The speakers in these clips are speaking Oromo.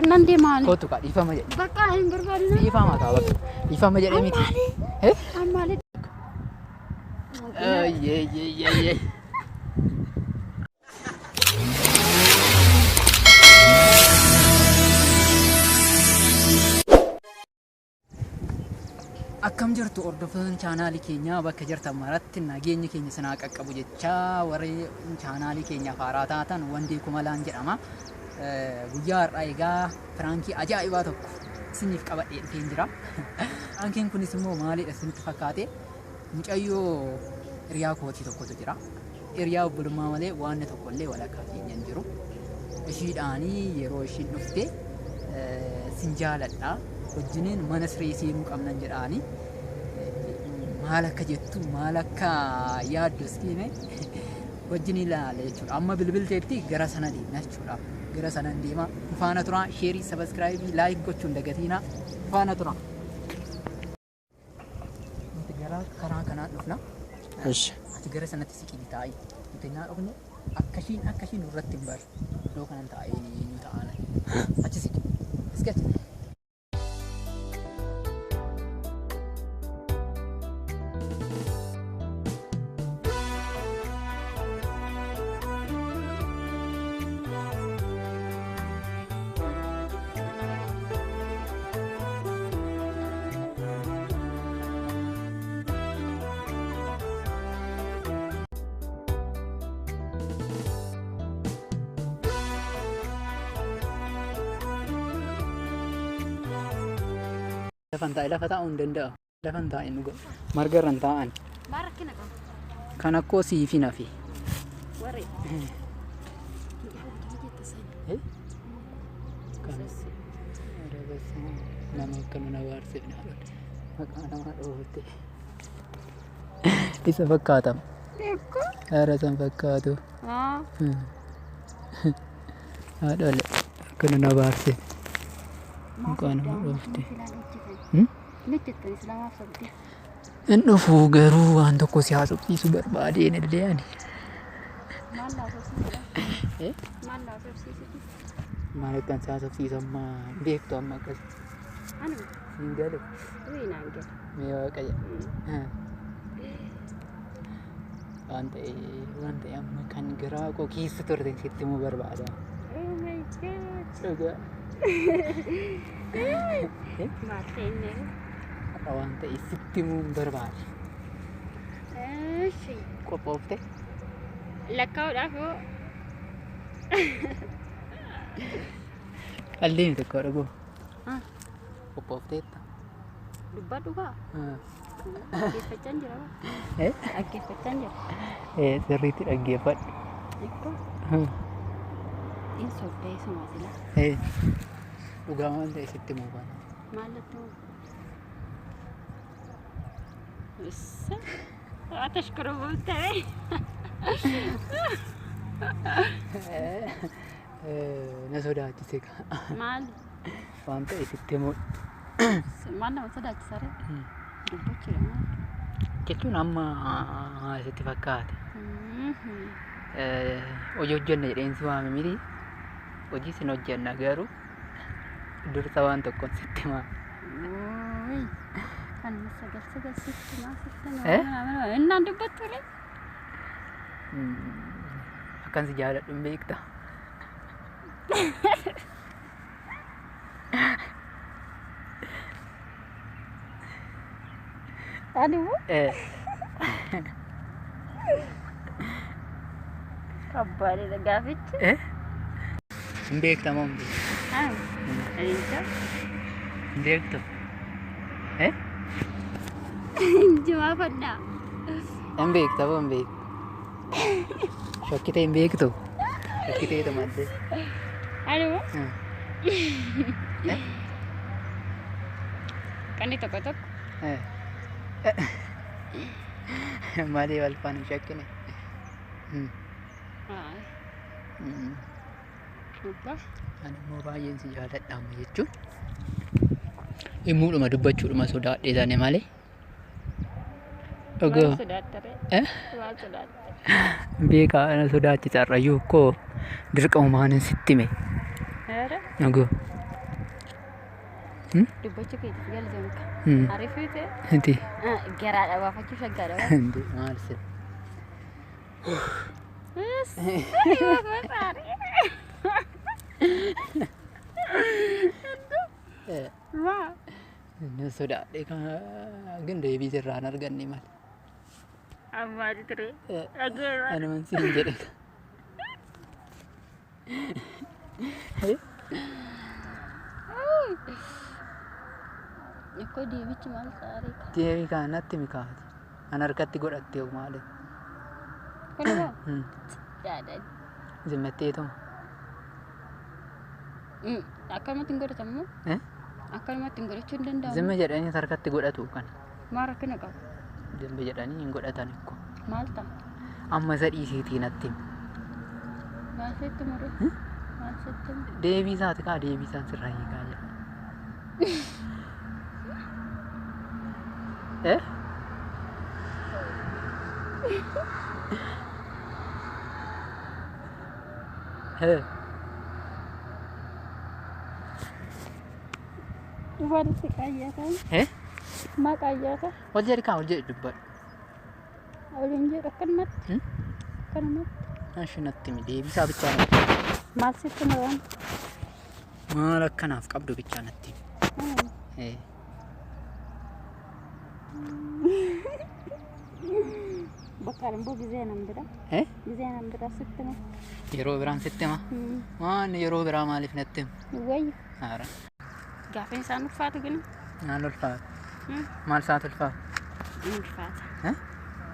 Nan deema ani. Kootu kaa dhiifama jedhe. Bakka hin barbaadina. Dhiifama kaa bakka. Dhiifama jedhee miti. Eh? Maali? Ayyee ayyee ayyee. Akkam jirtu hordoftoonni chaanaalii keenyaa bakka jirtan maratti nageenyi keenya isin haa qaqqabu jechaa warri chaanaalii keenyaaf haaraa taatan Wandee Kumalaan jedhama. Guyyaa har'aa egaa piraankii ajaa'ibaa tokko isiniif qabadhee dhufeen jira. Piraankiin kunis immoo maalidha isinitti fakkaate? Mucayyoo hiriyaa kootii tokkotu jira. Hiriyaa obbolummaa malee waanni tokko illee walakkaa keenya hin jiru. Ishiidhaanii yeroo ishiin dhufte sin jaaladha. Wajjiniin mana siree seenuu qabnan jedhaani. Maal akka jettu maal akka yaaddu iskiime wajjin ilaala jechuudha. Amma bilbilteetti gara sana deemna jechuudha. Gara sana deema. Nu faana turaa. Sheerii, sabaskiraayibii, laayik gochuun dagatiina. Nu faana turaa. Nuti gara karaa kanaan dhufna. Ishi. Ati gara sanatti siqii taa'i. Nuti naa dhufne akkashiin akkashiin nurratti hin barre. Iddoo kanan taa'ee nu ta'an. Achi siqi. Siqi achi. Lafan taa'e lafa taa'uu hin danda'u. Lafan taa'e dhuga. Marga irra hin taa'an. Maal rakkina qaba? Kan akkoo siif hin hafi. Warri. Eh? Kan nama akka nuna baarsifne haadha. Maqaa namaa dhoofte. Isa fakkaatama. Haadha san fakkaatu. Haadhole akka nuna baarsifne. Maqaa nama dhoofte. Hin dhufu garuu waan tokko si haasofsiisu barbaadeen illee ani. Eh? Maal akkan si haasofsiisu amma hin beektu amma akkas. Siin galu. Mee waaqa jedha. Waan ta'e waan ta'e amma kan garaa koo keessa turte sitti himuu barbaada. Dhugaa. Har'a waan ta'e sitti himuun barbaada. Qophoofte? Lakkaa'uudhaaf hoo? Qalliin tokko dhuguu. Ah. Qophoofteetta? Dubbadhu kaa. Dhaggeeffachaan jira. Eh? Dhaggeeffachaan jira. Eh, sirriitti dhaggeeffadhu. Ikkoo hin sobdee suma sila. Eh, dhugaa waan ta'e sitti himuu baana. Mallattoo. Issa. Atashkurubuutte. Na sodaachise kaa. Maal? Waan ta'e sitti himuu. Maal nama sodaachisa ree? Dubbachuudha maal? Jechuun amma sitti fakkaate. Hojii hojjenna jedheen si waame miti. Hojii sin hojjenna garuu dursa waan tokkoon sitti himaa. Wuuyi. Kan sagal sagal sitti maa sitti Eh? maa innaan dubbattu ree? Akkan si jaaladhu hin beekta. Ani immoo kabbaadha gaafichi. Eh? Hin beekta moo hin beektu? Ah, Inja. Hin beektu? Eh? Injumaa fadhaa. Hin beekta moo hin beektu? Shakkitee hin beektu? Shakkiteetu maddee. Ani immoo qanni tokko tokko Malee wal faana hin shakkine. Gubbaa. Ani immoo baay'een si jaaladha amma jechuun himuudhuma dubbachuudhuma sodaadhee taane malee. Dhugaa. Maal sodaatta ree? Eh? Maal sodaatta? Beekaa ana sodaachisa har'ayyuu koo dirqamumaan sitti hime. Ere? Dhugaa. Dubbachuu keetiif galatoomka. Hmm. Ariifite Inti. garaadha baafachuu shaggaadha baafachuu. Inti maal sila? Maa? Inni sodaadhe kan deebii sirraa hin arganne malee. Ammaati ture. Dhageera. Anuman siin jedhe. Ikkoo deebichi maal ta'aa Deebii kana natti mikaati. An harkatti godhatte hoo maali? Kun immoo yaada. Zimmatteetuma. Akkanumatti hin godhatamu. Akkanumatti hin godhachuu hin danda'amu. Zimma jedhanii harkatti godhatu kana. Maal rakkina qaba? Zimma jedhanii hin godhatan ikko. Maal ta'a? Amma isa dhiisiitii natti himi. Maal sitti mure? Maal sitti mure? Deebii isaati kaa deebii isaan sirraa hiikaa jedha. Eh? Eh? Walitti qayyatan. Eh? Maa qayyata? Ol jedhi kaa ol jedhi dubbadhu. Waliin jedhu akkanumatti. Akkanumatti. Ashi natti himi deebii isaa bichaa natti himi. Maal sitti muraan? Maal akkanaaf qabdu bichaa natti himi. Eh. Bakka immoo gizee nan bira. Eh? Gizee nan bira sitti hima. Yeroo biraan sitti hima? Waan yeroo biraa maaliif natti hima? Wayya. Haara. Gaaffiin isaan ulfaatu gina. Maal ulfaata? Maal isaatu ulfaata? Inni ulfaata. Eh?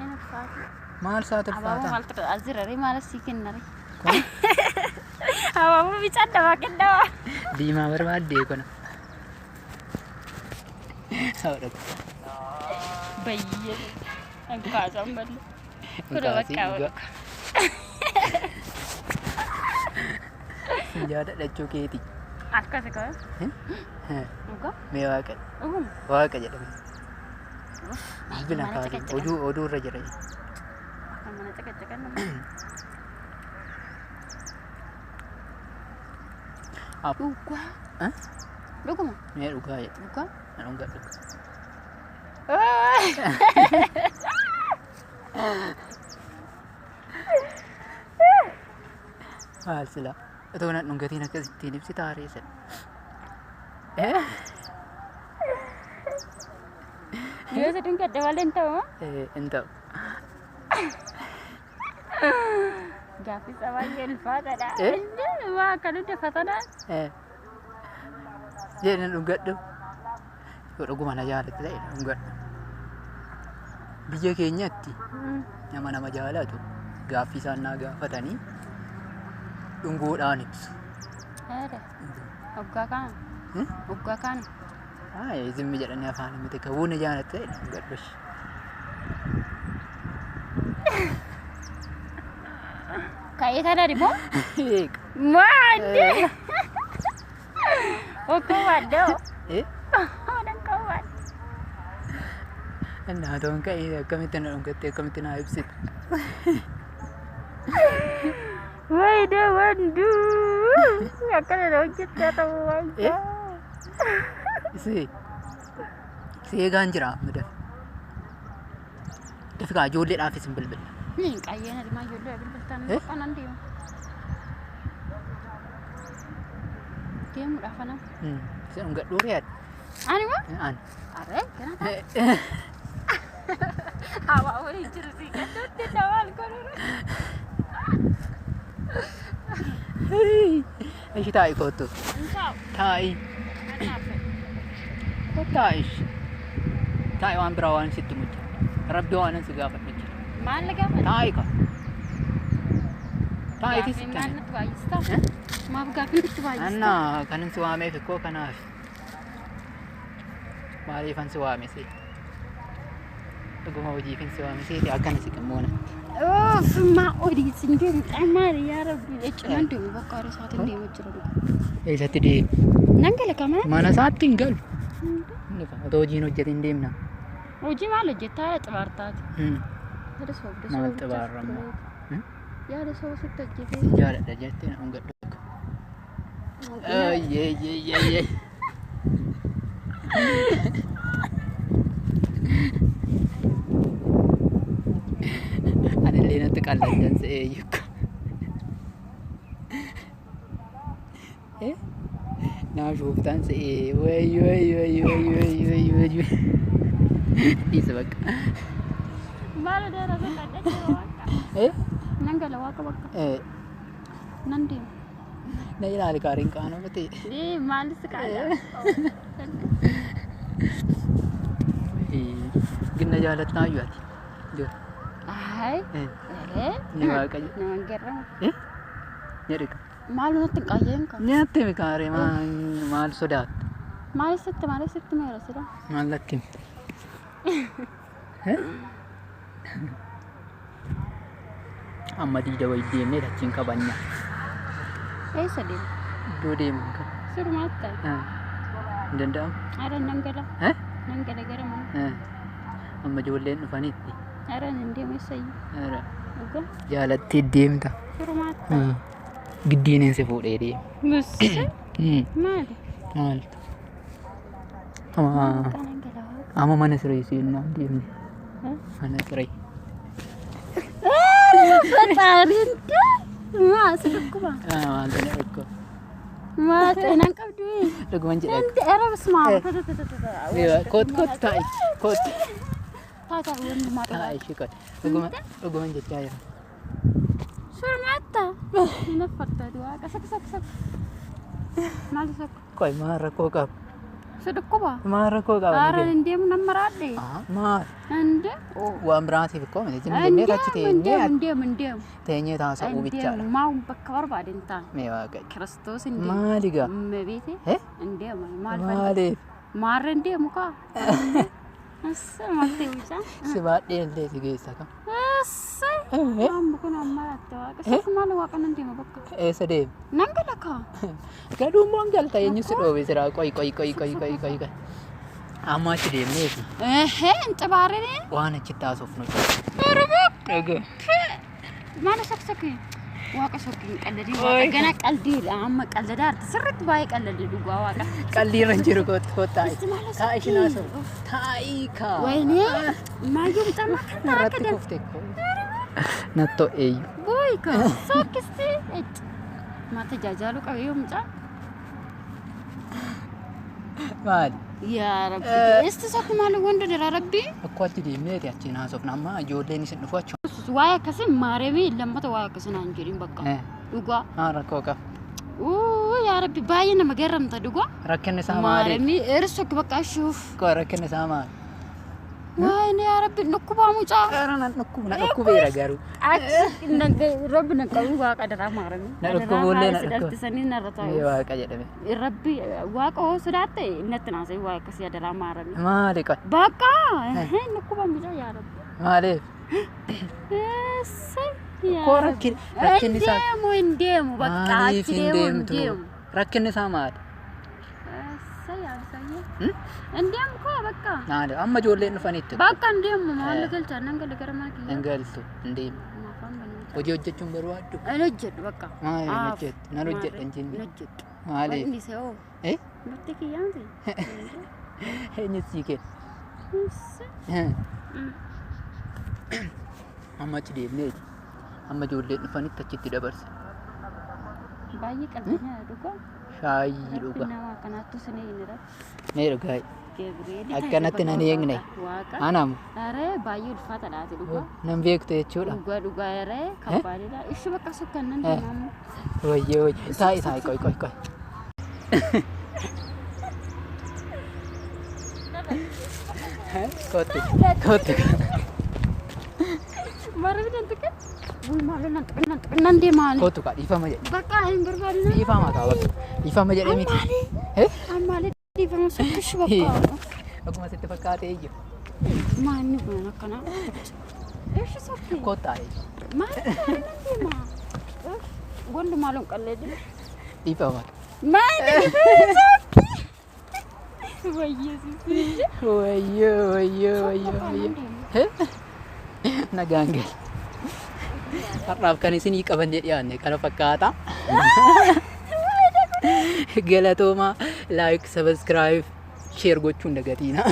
Inni ulfaata. Maal isaatu Abaaboo ulfaata? maaltu as jira ree maal asii kenna ree? Kun Abaaboo bicaan namaa kennamaa. diimaa barbaaddee kuna. Haadha koo. Bayyee. Ankaasaan malee. Kun Kaasii bakka dhugaa. Sin jaalladha jechuu keeti. Akkasi qaba. Dhugaa. Mee waaqa Dhuguma. waaqa jedhame. Bilbila Mana kaasee caqacaqan. oduu oduu irra jira. Akka mana caqacaqan nama. App. Dhugaa. Eh? Dhuguma. Mee dhugaa jedhe. Dhugaa. Na dhungadhu. Maal sila? Otoo nan dhungatiin akkasittiin ibsita hareessa. Eh? Yoo si dhungadhe malee hin ta'u. Eh, hin ta'u. Gaaffi isaa baay'ee ulfaataadha. Eh? Inni waa akka nuti fatanaa. Eh. Jedhe na dhungadhu. Yoo dhuguma na jaalatte ta'e na dhungadhu. Biyya keenyatti nama nama jaalatu gaaffii isaan naa gaafatanii dhungoodhaan ibsu. Haadha. Waggaa kana. Waggaa kana. Ay, zimmi jedhanii afaan miti kabuu na jaalatte ta'e na dhungadhu. Ka'ee tanaan immoo. Eega. Maadde. Okkoo waaddoo. Eh? Odan koo waadde. Innaa toon ka'ee akkamitti na dhungatte akkamitti na ibsite. Wayda wanduu. Akkana na hojjettee ta'uu Eh? waayyaa. Si si eegaan jira amma dafi. Dafi kaa ijoolleedhaafis hin bilbilla. Niin qayyeen adimaa ijoollee bilbiltaan Eh? kanan deema. Deemuudhaaf anam. Si dhungadhuu yaadde. Ani moo? Ani. Aree gana ta'a. Hawaawwan hin jiru si gadootti namaan godhuru. Ishi taa'i kottu. Hin taa'u. Taa'i. Anaaf. Kottaa ishi. Taa'i waan biraa waan sitti mudda. Rabbi waan si gaafadhu jira. Maal na gaafata? Taa'i ka. Taa'iitis Gaaffii kana. maal natti baay'istaa? Maaf gaaffii natti baay'istaa? Anna kanin si waameef ikkoo kanaaf. Maaliifan si waame si? Dhuguma hojiifin si waame seeti akkana si qimmoona. Uff, maa olii sin deemu maali yaa rabbi eccumaan deemu bakka hora isaatiin deemu jira dhuga. Eessatti deemu? Nan gala kamana. Mana isaatti hin galu. Dhufa otoo hojiin hojjetin deemna. Hojii maal hojjettaa haala xibaartaati. Yaada soobda Maal soobda xibaarramma? Yaada sooba sitti hojjetee. Sin jaaladha jettee na dhungadhu. Ayyee. Anillee natti qalladdan se'ee iyyuu. Naa shuuftaan se'ee wayyo wayyo wayyo wayyo wayyo wayyo. Dhiisa bakka. Maal dara sun dhadhaa jira waaqa. Eh? Nan gala waaqa bakka. Eh, Nan deema. na ilaali kaariin qaanoo miti. Ee maalis qaala. Ginna jaalattaa iyyuu ati. Jira. Ay. Eh, Ee. ni waaqa jedhe. Nama garrama. Eh? Jedhe. Maal natti hin qayyeen kan. Nyaatti mi kaaree maal sodaatta? Maal sitti maal sitti meera sida? Maal natti himi? Amma diida wayii deemnee achiin kabanya. Eessa deema? Iddoo deeman kan. Sirumaatti. Hin danda'amu? Ara nan gala. Eh? Nan gala gara mana. Eh. Amma ijoolleen dhufanitti. Ara nan deema eessayyuu. Ara. Dhugaa. Jaalattee deemta. Sirumaatti. Giddiiniin si fuudhee deema. Musse. Maali? Maaltu? Amma Nan gala waaqa. amma mana siree seenaan deemne. Eh? Mana siree. Faxaariin maa si dhukkuba. Maaltu na dhukkuba? Maa xeenaan qabdu. Dhuguman jedha. Wanti era bismaa. Koot koot taa'i. Koot Taataa wanti maa taa'i ishee koot. Dhuguma dhuguman jechaa jira. Surmatta. Nina fartaati waaqa. Sak sak sak. Maal sak? Qoy maal rakkoo qaba? Si dhukkuba. Maal rakkoo qaba? Ara hin deemu nan maraadhe. Maal? Inde. Waan biraatiif koo miti. Jimmi jennee achi Hin teenyee deemu hin deemu hin deemu. teenyee taasisuu Hin bichaadha. deemu maa bakka barbaade hin taane. Mee waaqa. Kiristoos hin deemu. Maali gaa? Mebeete. Eh? Hin deemu maal fayyada? Maaliif? Maarra hin deemu kaa. Assa maal ta'e mucaa? Si baadhee illee si geessa kam? Assa. Amma kun amma latte waaqa. Sak maal waaqa nan deema bakka. Eessa deema? Nan gala kaa. Gaduummaan galta eenyu si dhoobe siraa qoy qoy qoy qoy qoy qoy qoy. Amma achi deemneeti Ehee hin xibaarine. waan achitti haasofnu. Dhugu. Maal saksaki? Waaqa sokki hin qalladii waaqa gana qaldiidha amma qalladaa arti sirriitti baay'ee qalladii dhugaa waaqa. Qalbii irra hin jiru kootti kootti taa'i. Isti maal Taa'i ishin sokki? haasofnu. Taa'i kaa. Wayinee maayyuu mucaa kan ta'a Irratti akka kufte koo. Nattoo eeyyu. Booyika sokkisti. Maa tajaajiluu qabe yoo mucaa. Maali? Yaa rabbi. Isti sokki maal wanta dara rabbi. Akkoo achi deemneeti achiin haasofna amma ijoolleen isin dhufu achi. Waa'ee akkasii maareemii lammata waa'ee akkasii naan jedhin bakka. Dhugaa. Maa rakkoo qaba? Uu yaa rabbi baay'ee nama garramta dhugaa. Rakkinni isaa maali? Maareemii ersi bakka ashuuf. Koo rakkinni isaa maali? Waayine yaa rabbi dhukkubaa mucaa. Qara nan dhukkubu na dhukkubeera garuu. Achi rabbi na qabu waaqa daraa maarami. Na dhukkubuullee na dhukkuba. Dhaltisanii narra Mee taa'u. waaqa jedhame. Rabbi waaqa hoo sodaatte natti naasee waaqa akkasii adaraa maarami. Maali qoy? Bakka dhukkubaa mucaa yaa rabbi. Maaliif? Eessa yaa Koo rabbi. rakkinni isaa Hin deemu hin deemu bakka maaliif achi hin deemu hin deemtu? deemu. Rakkinni isaa maali? Eessa yaa bisayyee. Hin deemu koo bakka. Maali? Amma ijoolleen dhufanitti. Bakka hin deemu maal galchaa nan gala gara mana Hin kiyyaa. galtu hin deemu. Afaan banuu. Hojii hojjechuun barbaaddu. Hin hojjedhu bakka. Maali hin Aaf. hojjettu? Nan hojjedha hin Hin jenne. hojjedhu. Maaliif? Wanni isa hoo? Eh? Murtii kiyyaanti. Eenyu sii kenna? Amma achi deemneeti. Amma ijoolleen dhufanitti achitti dabarse. Baay'ee qalbiin dhugaa. Shaayii Rabbi dhuga. nama akkanaattu sin eegne rabbi. Mee dhugaa. Gabriel. Akkanatti nan eegne. Waaqa. Anamu Aree baay'ee ulfaataadha ati dhugaa. nan beektu jechuudha. Dhugaa dhugaa aree kabbaadidha. Ishi bakka sukkan nan deemamu. Wayyee wayyee. Taa'i taa'i qoy qoy qoy. Kootti kootti. Maarami nan tuqe. Wuy maaloo nan tuqe nan tuqe nan deemaani. Kootu kaa dhiifama jedhe. Bakka hin barbaadne. Dhiifama kaa bakka. Dhiifama jedhee miti. Eh? Ammaalee dhiifama sukkishi bakka. Akkuma sitti fakkaatee iyyuu. Maanni kun akkanaa. Ishi sokki. Kottaa Maal nan deema. Gondi maaloon qalleedhi. dhiifama. Maal dhiifama sokki. Wayyeessi. Wayyoo wayyoo wayyoo wayyoo. Nagaan gal. Har'aaf kan isinii qabannee dhiyaanne kana fakkaata. Galatooma like, subscribe, Share gochuu hin dagatiina.